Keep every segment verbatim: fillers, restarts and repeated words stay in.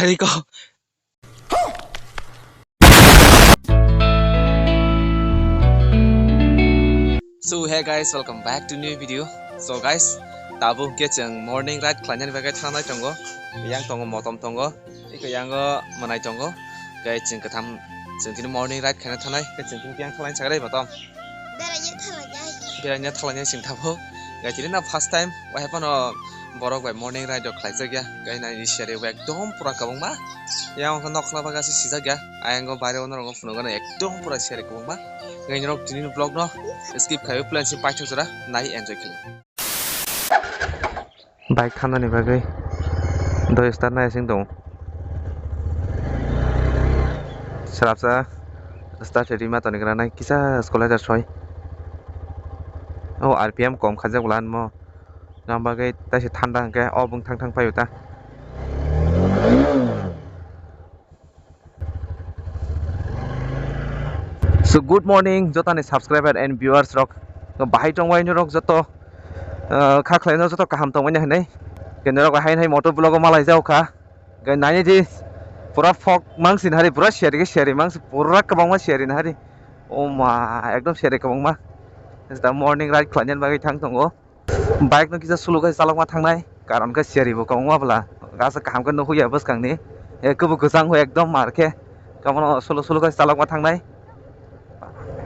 Tei ko. So hey guys, welcome back to new video. So guys, tabuk hwnkhe chwng morning ride khlainani bagwi thangnai tongo. Yang tongo, motom tongo, tei khe yango mwnai tongo. Guys, chwng kwtham, chwng tini morning ride khaina thangnai, khe chwng tini yang thanglaini sagrai motom. Beraina thanglainai. Beraina thanglainai chwng tabuk. Guys, tini na first time, wahai phano borok bai morning ride rok khlaijak ya. Guys, naini siyari bo ekdom pura kwbangma. Yang wngkha nok khla bagwi aswk sijak ya. Ayang o baire o norok phunukgano ekdom pura siyari kwbangma. Ngai norok tini ni vlog no skip khaiwi plan si paithak jora nai enjoy khlai. Bike thanani bagwi doi start nai asing tongo. Srapsa start rima toni gra nai kisa scolaire soi. O R P M kom khajak bwla anmo. Nang bagwi taisi thanda hwnkhe o bwng thang thang paio ta. So good morning jotoni subscriber and viewers rok, bahai tongbai norok joto, ah, kha khlaino joto kaham tongmani hinwi. Khe norok hai hai motor vlog o malai jao kha. Khe naini di pura fog mangsi nahari, pura siyari khe siyari mangsi, pura kwbangma siyari nahari. O ma, ekdom siyari kwbangma. Jeta morning ride khlainani bagwi thang tongo. Bike no kisa slow khe chalokma thangnai, karon khe siyari bo kwbangma bwla. Gasa kaham khe nukhuya bwskangni. E, kwbwi kwchang bo ekdom mar khe. Kamono slow slow khe chalokma thangnai.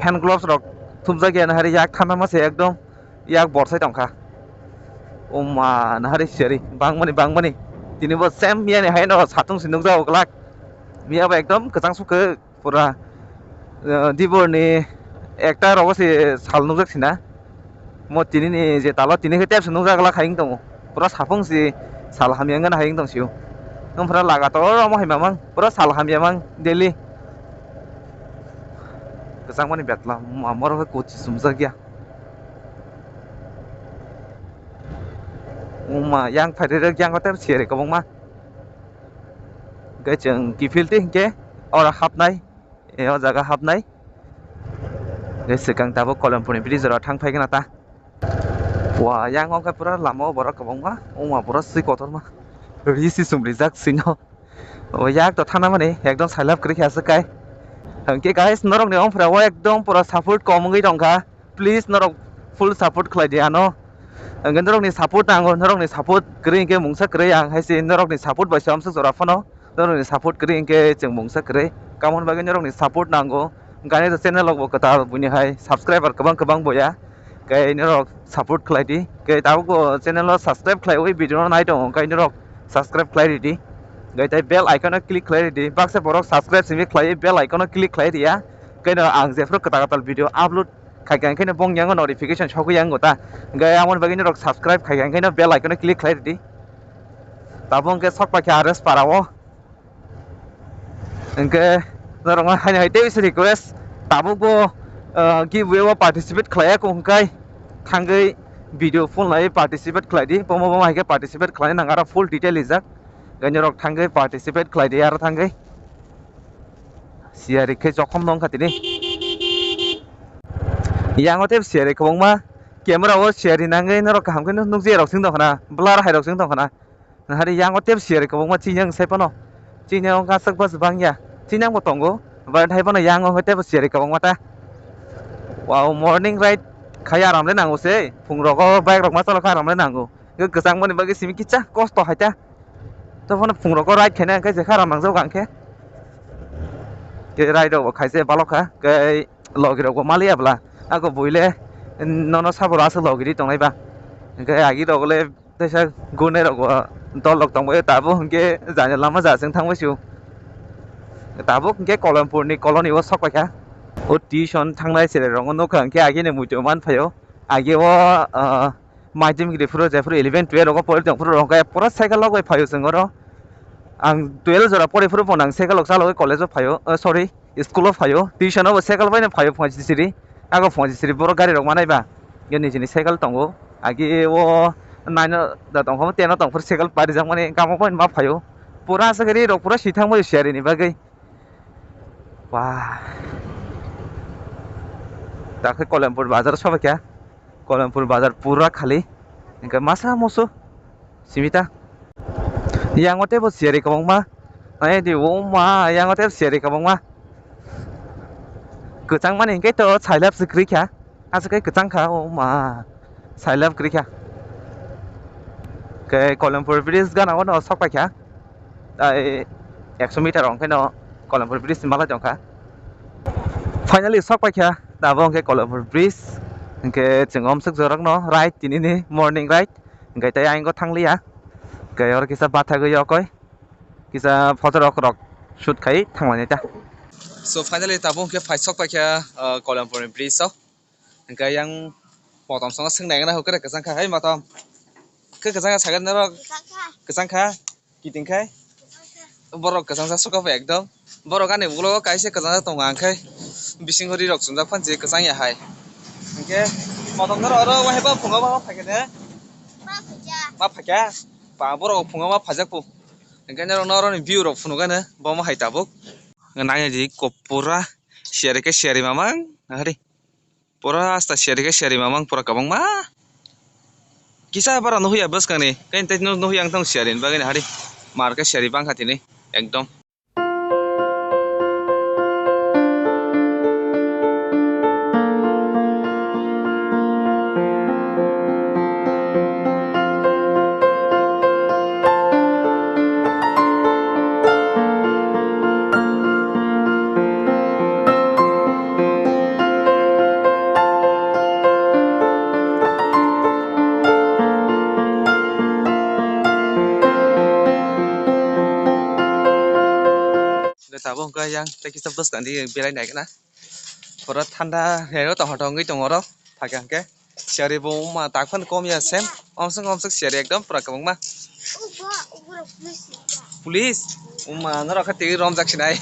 Hand gloves rok thumjak ya nahari, yak thana ma se ekdom yak borsai tongkha. O ma, nahari siyari bangmani bangmani. Tini bo same miyani haino satung si nukjago glak. Miya bo ekdom kwchang sukhe. Pura, eh, dibor ni ekta rogo se sal nukjak sina. Mo tini ni je talo tini khe tep se nukjak la khaing tongo. Pura sapung si sal hamya wngna haing tong sio. Nung pura laga to omo hai mamang. Pura sal hamya mang daily. Kwchang mani betla ma moro khe kochi sumjak ya. Uma yang phairwi rok yang tep siyari kwbangma. Hwnkhe chwng kiphil twi hinkhe oro hapnai. E, o jaga hapnai. Tei swkang tabuk Kolemphurni bridge jora thang phai gana ta. Wa, yang wngkha pura lama o borok kwbangma, wngma borok swi kotorma. Ri si sum rijak sino. O yak to thana mani ekdom sailap kwrwi khe aswk kai. Hwnkhe guys, norokni wngphra o ekdom pura support kom wngwi tongkha. Please norok full support khlai di ano. Hwnkhe norokni support nango, norokni support kwrwi hinkhe mungsa kwrwi ang hai se norokni support bai se amsuk jora phano. Norokni support kwrwi hinkhe chwng mungsa kwrwi. Kamoni bagwi norokni support nango. Gani to channel rok bo kwtal buini hai subscriber kwbang kwbang boya. Khe norok support khlai di. Khe tabuk bo channel o subscribe khlaiwi video no nai tongo, khe norok subscribe khlai ridi. Khe tei bell icon o click khlai ridi. Baksa borok subscribe simi khlaiwi bell icon o click khlai riya. Khe no ang jephru kwtal kwtal video upload khaikha hwnkhe no bong yango notification sogwi yango ta. Hwnkhe amoni bagwi norok subscribe khaikha hwnkhe no bell icon o click khlai ridi. Tabuk hwnkhe sok paikha Ares para o. Hwnkhe norok no haino hai tei se request, tabuk bo, ah, giveaway o participate khlaiya kung hwnkhe thangwi video full nai participate khlai di. Bomo bomo hai khe participate khlai nang aro full detail rijak. Hwnkhe norok thangwi participate khlai di aro thangwi. Siyari khe jokhom no wngkha tini. Yango tei siyari kwbangma camera o siyari nangwi norok kaham khe nukjak rok sing tongkha na, blur hai rok sing tongkha na. Nahari yango tei siyari kwbangma chinyang sai phano. Chinyang wngkha aswk bwswk bangya. Chinyang bo tongo, but hai phano yango tei siyari kwbangma ta. Wow, morning ride khai aram le nango se. Phung rogo bike rok ma chalo kha aram le nango. Kwchang mani bagwi simi kicha kosto hai ta. To phano phung rogo ride khaina hwnkhe je kha ram nangjago ang khe. Khe ride rok bo khaise balok kha, khe logi rok bo maliya bwla. Ako buile nono sabo rw aswk logi ri tongnai ba. Hwnkhe agi rok le teisa gunai rok bo dol rok tongbaio, tabuk hwnkhe jani lama ja chwng thangbai sio. Tabuk hwnkhe Kolempur ni colony o sok paikha. O tuition thangnai cherai rokno nukha hwnkhe agini muitu man phaio. Agi o, ah, Maidhyamik de phuru, jephuru eleven, twelve rogo pori tong phuru rok khe pura cycle rok bai phaio chwng oro. Ang twelve jora pori phuru bo nang cycle rok chalogwi college o phaio, oh, sorry, school o phaio. Tuition o bo cycle bai no phaio phunai siri. Ago phunai siri borok gari rok manai ba. Nini sini cycle tongo. Agi o nine o da tong phuru, ten o tong phuru cycle pari jak mani gamo bai ma phaio. Pura aswk ri rok pura sithang bai siyari ni bagwi. Wah. Dakhe Kolempur bazar sobaikha. Kolempur bazar pura khali. Hwnkhe masa musu simi ta. Yango teibo siyari kwbangma. Ai di, o ma, yang hotel siyari kabangma. Kwchang mani hingke to sailap se kwrwi kha. Aswk khe kwchang kha, o ma. Sailap kwrwi kha. Ke Koilampur bridge gana o no sok pai kha. Ai ekso meter ong khe no Koilampur bridge ni malai tong kha. Finally sok pai kha. Tabuk hingke Koilampur bridge. Hingke chwng omswk jorok no ride tini ni morning ride. Hingke tei ayang o thang liya. Ke oro kisa bathagwi yokoi. Kisa photo rok rok shoot khai thanglainai ta. So finally tabuk hingke phai sok paikha, ah, Koilampur ni bridge o. Hingke yang motom songo swng nai gana hukre kwchang kha, "Hei motom, khe kwchang kha sakhe norok?" Kwchang kha. Kwchang kha? Kiting khai? Borok kwchang sa suka pai ekdom. Borok ani ulo kaisa kwchang sa tongo ang khai. Bisingo ri rok chumjak phan je kwchang ya hai. Hingke motom norok oro wahai ba phungo ma phaikha ne? Ma phaikha. Ma phaikha? Ba borok phungo ma phajak po. Hingke norok no oro ni view rok phunuk gana bo ma hai tabuk. Nang ya ji kopura siyari khe siyari mamang hari. Pura asta siyari khe siyari mamang pura kwbangma. Kisa bara nuhuya bwskangni, kain tei nuhuya ang tong siyari ni bagwi hari. Mar khe siyari bangkha tini ekdom. Tabuk hwnkhe yang tei kisa bwskang di belai nai khna. Pura thanda hero tong hotong wngwi tongo oro. Thakhe hwnkhe siyari bo wngma tak phano kom ya sem. Omswk omswk siyari ekdom pura kwbangma. Police? Wngma norok khe twi romjak sinai.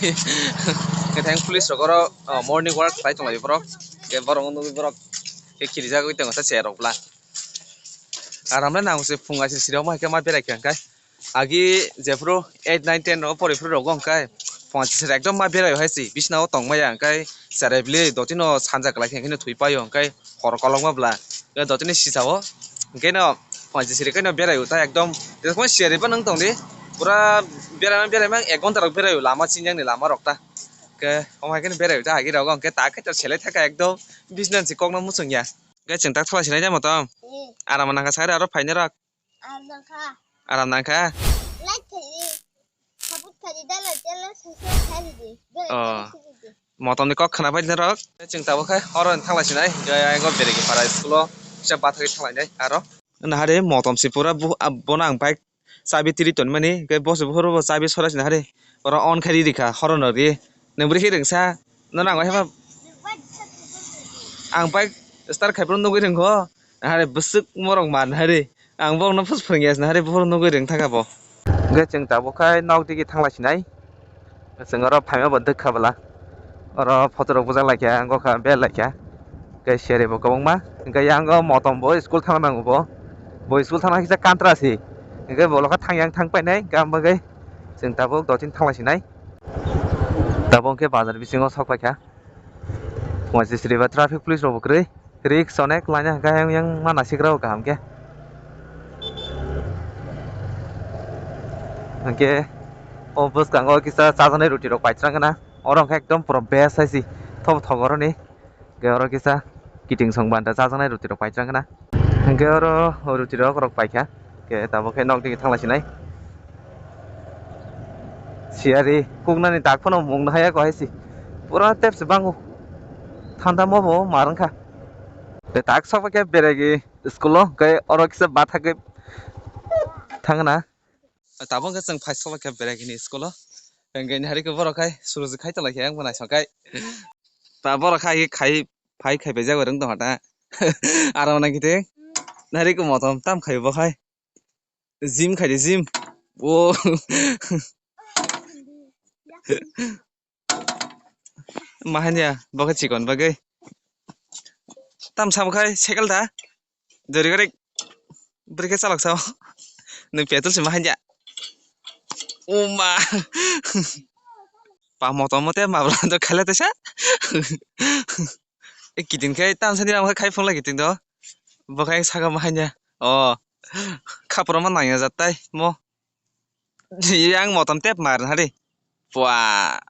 Ketheng police rok oro, oh, morning walk khlai tonglai borok. Khe borok nugwi borok khe khirijagwi tongo sa chair rok bla. Aram le nang se phung aisi sirok ma khe ma berai khe hwnkhe. Agi jephuru eight, nine, ten rogo pori phuru rogo hwnkhe phung aisi sir ekdom ma berai hai si bisna o tong maya hwnkhe cherai bili dotino sanja kwlai khe hwnkhe thwi paio hwnkhe hor kolokma bla. Dotini sisa o hwnkhe no phung aisi sir khe no berai o ta ekdom jephuru siyari bo nang tong di pura berai berai mang ek ghonta rok berai o lama chinjak ni lama rok ta. Hwnkhe omo hai khe no berai o ta agi rogo hwnkhe ta khe to selai thaka ekdom bisna si kok no muchung ya. Hwnkhe chwng tak thala sinai de motom. Hmm. Aram nangkha sakhe aro phainai rok. Aram nangkha. Aram nangkha? Like khaidi. Support khaidi, dala dala subscribe khaidi. Bell Oh. icon khaidi. Motom ni kok khna pai norok. Chwng tabuk khai oro thangla sinai. Hwnkhe ayang o Beregi para school o kisa bathagwi thanglainai aro. Nahari motom si pura bo-, ah, bono ang bike chabi tiri tonmani, hwnkhe bosi buphuru bo chabi sora sina hari. Oro on khai riri kha, horono ri. Nwng bwrwi khe rwngsa, nono ang wahima, ang bike start khai phuru nugwi rwngkho. Hari bwswk morok man hari. Ang bokno phus phwrwngya sina hari, buphuru nugwi rwngthangkha bo. Hwnkhe chwng tabuk khai nok digi thanglai sinai. Chwng oro phaima bo dwkha bwla. Oro photo rok bujak laikha, wngkha kha bel laikha. Hwnkhe siyari bo kwbangma. Hwnkhe yang o motom bo school thangna nango bo. Bo school thangna kisa kantra si. Hwnkhe bo lokha thang yang thang painai, hwnkhe ang bagwi chwng tabuk dotin thanglai sinai. Tabuk hwnkhe bazar bisingo sok paikha. Phung aisi siri ba traffic police rok bo kwrwi. Risk onek laina hwnkhe ayang yang ma naisik rok kaham khe. Hwnkhe o bwskango kisa chajaknai roti rok paithwng gana. Oro hwnkhe ekdom pura best hai si. Thobo thogo oroni. Hwnkhe oro kisa kiting song banta chajaknai roti rok paithwng gana. Hwnkhe oro roti rok rok paikha. Hwnkhe tabuk khe nok digi thanglai sinai. Siyari kuknani tak phano mung nahaya ko hai si. Pura tep se bango. Thanda mo bo mar wngkha. De tak sok khe Beregi school o, hwnkhe oro kisa bathagwi thangna. Tabuk khe chwng phai sok khe Beregi ni school o. Hwnkhe ni hari khe borok khai suruj khai tongla khe ang bo naisok khai. Ta borok khai khai phai khai bai jago rwng tongkha ta. Aro nang khe te nari khe motom tam khai bo khai. Gym khai de gym. O. Mahanya bo khe chikon bagwi. Tam sam khai cycle da. Dori gari bwrwi khe chalok sao. Nwng petrol se mahanya. Uma. Pa motom mote mabla do khala tesa. E kiting khai tam sani ram khai phung la kiting do. Bo khai saka mahanya. O. Khapro ma nangya jat tai mo. Yang motom tep mar hari. Pua.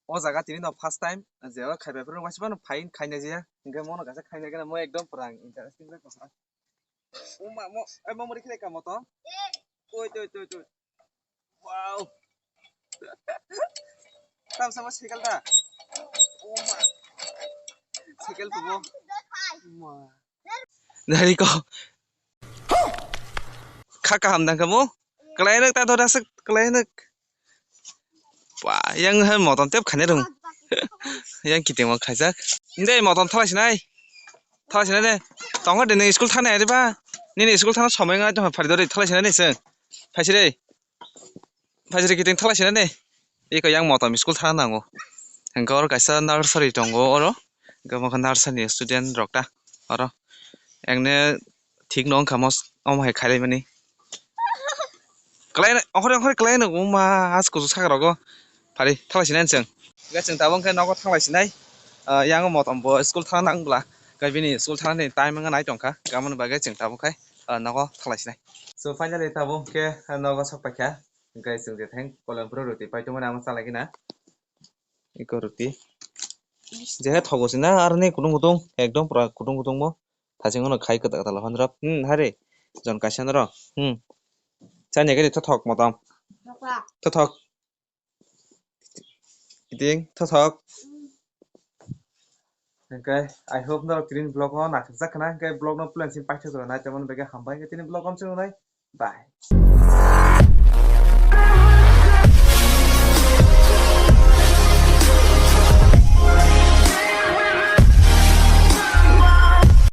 O jaga tini no first time, je o khaibai phuru waisa phano fine khaina jaya. Hingke mono kaisa khaina gana mo ekdom pura ang interesting bai kosa. O ma mo, ai mo muri khilai ka moto. Toi, toi, toi, toi. Wow. Tam sama cycle da. O ma. Cycle tubo. Ma. Dari ko. Kha kaham dang kamo. Kalai nuk ta dora sik kalai nuk. Ba, yang hai motom tep khane rung. Yang kiting mo khaijak. Inde motom thalai sinai. Thalai sinai de. Tongkha de nini school thana ari ba. Nini school thana somoi ngai tong phari dori thalai sinai de seng. Phaisire. Phaisire kiting thalai sinai de. Iko yang motom school thana nango. Hingke oro kaisa nursery tongo oro. Hingke omo khe nursery ni student rok ta oro. Egne thik no wngkha mo omo hai khailai mani. Kalai okhore okhore kalai no ma as kusu saka rogo. Phari thalai sinai chwng. Hingke chwng tabuk khe nogo thalai sinai. Ah, yang motom bo school thana nang bla. Kai bini school thana ni time wngna nai tongkha. Gamon bagwi chwng tabuk khai ah, nogo thalai sinai. So finally tabuk khe ah, nogo sok paikha. Hingke chwng je thang kolom pro roti pai tongmani amo chalai gina. Iko roti. Jehe thogo sina aroni kutung kutung ekdom pura kutung kutung mo. Thaching ono khai kwtak kwtak la hondrop. Hmm, hare. Jon kaisa noro. Hmm. Chani gari thothok motom. Thothok. Kiting thothok. Hingke I hope norok tini vlog o naithokjak khna, hingke vlog no plan simi paithak jora nai tongmani bagwi hambai, hingke tini vlog o amchwng nai. Bye.